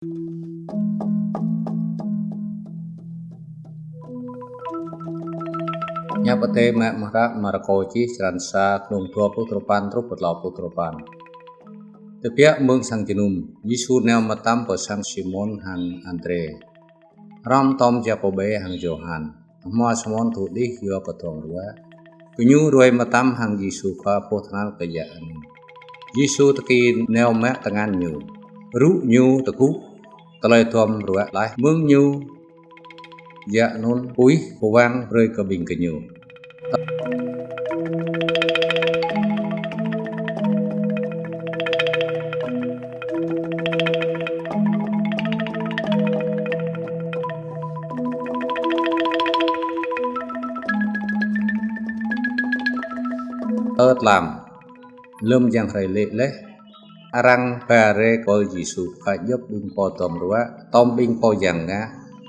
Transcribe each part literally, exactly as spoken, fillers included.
Hiăp Adai mă mơ̆ng hră Markô čih, črăn sa, glông dua pluh duapăn truh pơ klâo pluh duapăn. Tơbiă mơ̆ng sang jơnum, Yêsu nao mơtam pơ sang Simôn hăng Andrê, hrŏm tŏm Yakôbê hăng Yôhan. Hmua Simôn dŏ đih yua kơ duăm ruă. Gơñu ruai mơtam hăng Yêsu Khua pô tơhnal kơ yă anŭn. Yêsu tơki nao mă tơngan ñu, rŭ ñu tơgŭ tơlơi duăm ruă laih mơ̆ng ñu, yă anŭn puih pơwang brơi kơ ƀing gơñu. Tơlam, lơ̆m yang hrơi lê̆ laih, arăng ba rai kơ Yêsu Khua djŏp ƀing pô duăm ruă, tŏm ƀing pô yang ngă,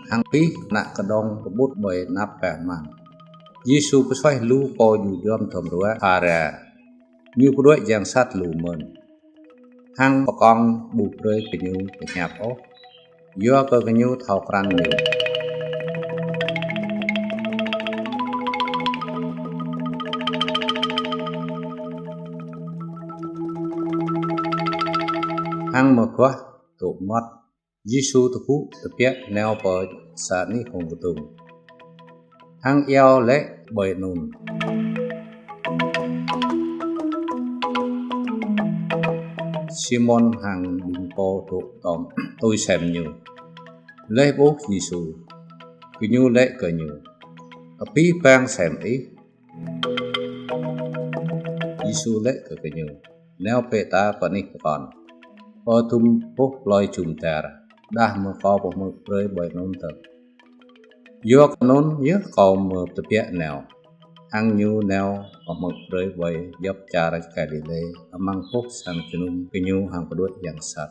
hăng abih ană kơđông pơƀut ƀơi anăp gah amăng. Yêsu pơsuaih lu pô djŭ duăm duăm ruă phara. Ñu pơđuaĭ yang sat lu mơ̆n, hăng pơkŏng ƀu brơi kơ gơñu pơhiăp ôh, yua kơ gơñu thâo krăn ñu. Hăng mơguah dŏ mơmŏt, Yêsu tơgŭ tơbiă nao pơ sa anih hông kơdung, hăng iâu laĭ ƀơi anŭn. Simôn hăng ƀing pô dŏ tŏm tui sem ñu. Laih ƀuh Yêsu, gơñu laĭ kơ ñu: Abih bang sem ih. Yêsu laĭ kơ gơñu: Nao bĕ ta pơ anih pơkŏn, pơ dŭm boh plơi jum dar, đah mơ̆ kâo pơhmư̆ brơi ƀơi anŭn dơ̆ng. Yua kơ anŭn yơh kâo mơ̆ tơbiă nao. Hăng ñu nao pơhmư̆ brơi ƀơi djŏp čar Galilê, amăng boh sang jơnum gơñu hăng pơđuaĭ yang sat.